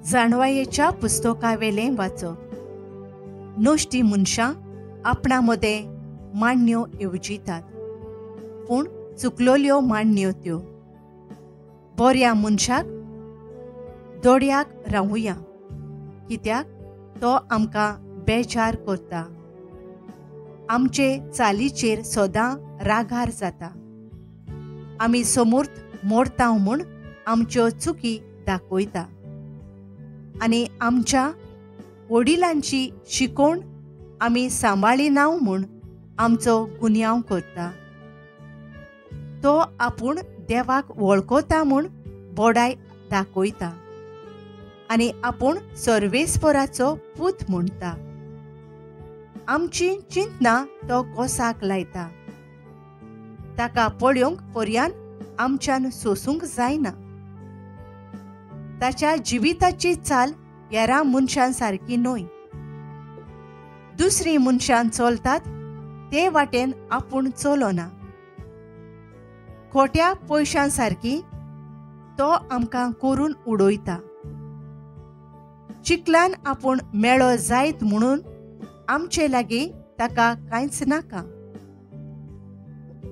जाणवायेच्या पुस्तकावेलें वाचप. नश्टी मनशां आपणा मदें मांडण्यो येवजितात, पूण चुकलोल्यो मांडण्यो त्यो. बऱ्या मनशाक दोड्याक रावुया, कित्याक तो आमकां बेजार करता, आमचे चालीचेर सदां रागार जाता. आमी समूर्त मोडता म्हूण आमच्यो चुकी दाखयता आनी आमच्या वडिलांची शिकोवण आमी सांबाळिना म्हूण आमचो गुन्यांव करता. तो आपूण देवाक वळखता म्हूण बोडाय दाखयता आनी आपूण सर्वेस्पराचो पूत म्हणटा. आमची चिंतना तो कोसाक लायता. ताका पळोवंक पर्यान आमच्यान सोसूंक जायना. ताच्या जिविताची चाल हेरां मनशां सारकी न्हय. दुसरीं मनशां चलतात ते वाटेन आपूण चलना. खोट्या पयशां सारकी तो आमकां करून उडयता. चिकलान आपूण मेळो जायत म्हणून आमचे लागीं ताका कांयच नाका.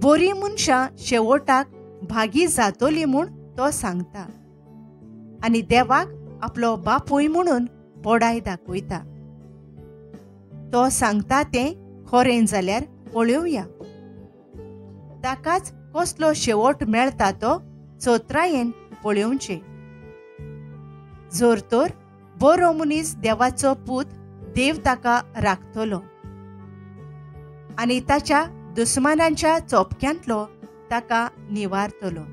बरीं मनशां शेवटाक भागी जातली म्हूण तो सांगता आनी देवाक आपलो बापूय म्हणून बोडाय दाखयता. तो सांगता तें खरें जाल्यार पळोवया. ताकाच कसलो शेवट मेळटा तो चोत्रायेन पळोवचें. जर तर बरो मनीस देवाचो पूत, देव ताका राखतलो आनी ताच्या दुस्मानांच्या चोपक्यांतलो ताका निवारतलो.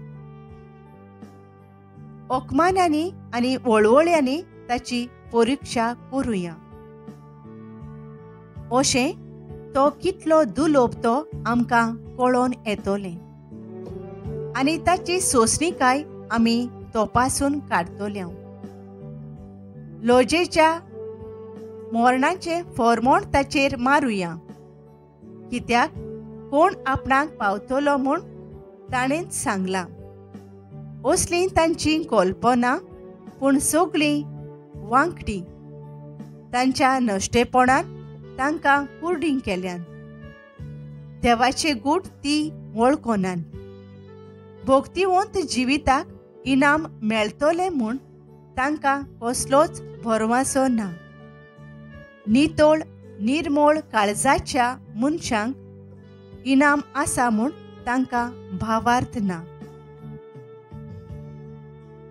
ओकमानांनी आनी वळवळ्यांनी ताची परिक्षा करुया. अशें तो कितलो दुलोब तो आमकां कळोन येतलें आनी ताची सोंसणीकाय आमी तपासून काडटले. लजेच्या मोरणाचें फॉर्मोण ताचेर मारुया, कित्याक कोण आपणाक पावतलो म्हूण ताणेंच सांगलां. असलीं तांची कल्पना, पूण सगळीं वांकडी. तांच्या नश्टेपणान तांकां कुर्डीं केल्यान. देवाचे गूट ती वळखनान. भक्तिवंत जिविताक इनाम मेळटलें म्हूण तांकां कसलोच भरवासो ना. नितळ निर्मोळ काळजाच्या मनशांक इनाम आसा म्हूण तांकां भावार्थ ना.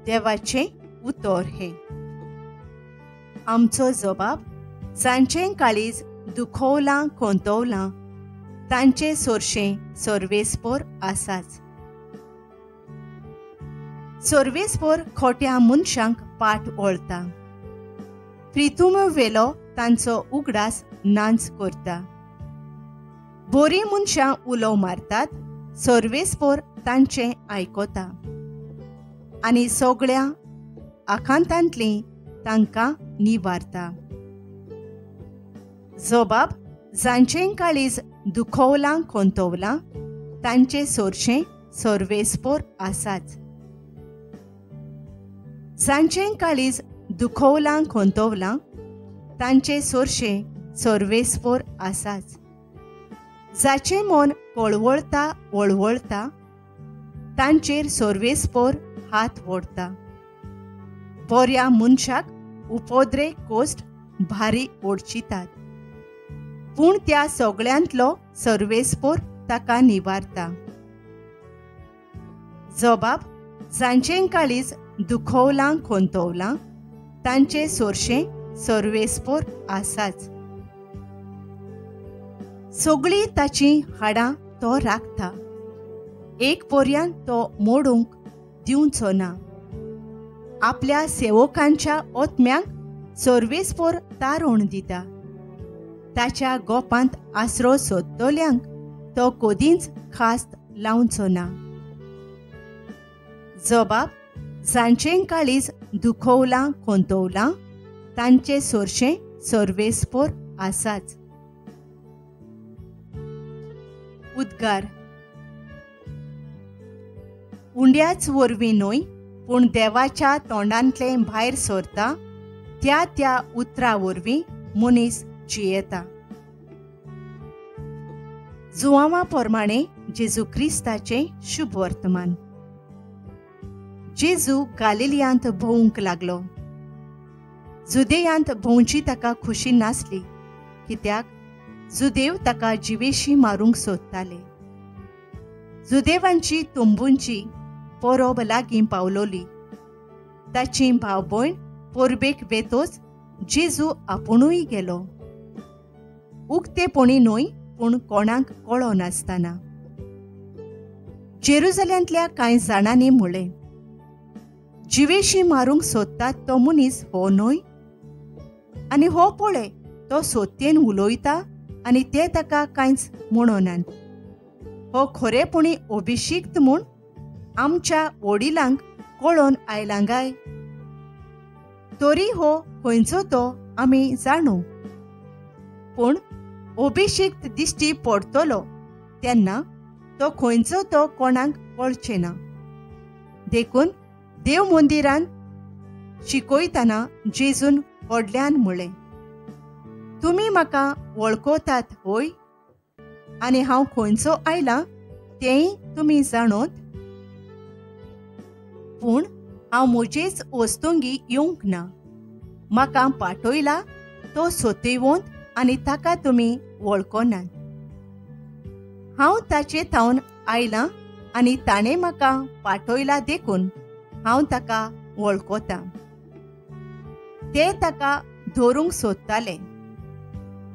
देवाचें उतर हें. आमचो जबाब जांचें काळीज दुखोवलां खोंतोवलां तांचे सोरशें सर्वेस्पोर आसाच. सर्वेस्पोर खोट्या मनशांक पाट वळता, प्रितुमेवेलो तांचो उगडास नांच करता. बरीं मनशां उलो मारतात, सर्वेस्पोर तांचें आयकता आनी सगळ्या आखांतांतलीं तांकां निवारता. जबाब जांचें काळीज दुखोवलां खोंतोवलां तांचें सोरशें सर्वेस्पोर आसाच. जांचें काळीज दुखोवलां खोंतोवलां तांचें सोरशें सर्वेस्पोर आसाच. जाचें मन कळवळता वळवळता तांचेर सर्वेस्पोर हात ओडटा. बऱ्या मनशाक उपद्रे कोश्ट भारी ओडचितात, पूण त्या सगळ्यांतलो सर्वेस्पोर ताका निवारता. जबाब जांचें काळीज दुखोवलां खोंतोवलां तांचें सोरशें सर्वेस्पोर आसाच. सगळीं ताचीं हाडां तो राखता, एक पर्यान तो मोडूंक दिवचो ना. आपल्या सेवकांच्या ओतम्यांक सर्वेस्पोर तारोण दिता. ताच्या गोपांत आसरो सोदतल्यांक तो कदींच खास्त लावचो ना. जबाब जांचें काळीज दुखोवलां खोंतोवलां तांचें सोरशें सर्वेस्पोर आसाच. उद्गार. उंड्याच वरवीं न्हय, पूण देवाच्या तोंडांतलें भायर सरता त्या त्या उतरा वरवीं मनीस जियेता. जुआंवा प्रमाणे जेजू क्रिस्ताचें शुभ वर्तमान. जेजू गालिलियांत भोंवूंक लागलो. जुदेयांत भोंवची ताका खुशी नासली, कित्याक जुदेव ताका जिवेशी मारूंक सोदताले. जुदेवांची तुंबूंची परब लागीं पावलोली. ताची भाव भयण परबेक वेतोच जेजू आपुणूय गेलो, उक्तेपणी न्हय पूण कोणाक कळो नासतना. जेरुजलेंतल्या कांय जाणांनी म्हणलें, जिवेशी मारूंक सोदतात तो मनीस हो न्हय? आनी हो पळय तो सोत्येन उलयता आनी ते ताका कांयच म्हणनात. हो खरेपणी अभिशिक्त म्हूण आमच्या वडिलांक कळोन आयलां गाय? तरी हो खंयचो तो आमी जाणू, पूण अभिशिक्त दिश्टी पडतलो तेन्ना तो खंयचो तो कोणाक कळचें ना. देखून देव मंदिरान शिकयतना जेजून व्हडल्यान म्हळें, तुमी म्हाका वळखतात होय, आनी हांव खंयचो आयलां तेंय तुमी जाणोत. पूण हांव म्हजेच वस्तुंगी येवंक ना, म्हाका पाठयला तो सोतेवंत आनी ताका तुमी वळखनात. हांव ताचे थावन आयलां आनी ताणें म्हाका पाठयला देखून हांव ताका वळखतां. ते ताका धरूंक सोदताले,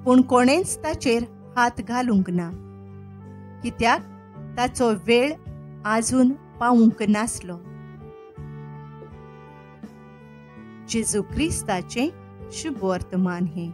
पूण कोणेंच ताचेर हात घालूंक ना, कित्याक ताचो वेळ आजून पावूंक नासलो. जेजू क्रिस्ताचें शुभ वर्तमान हें.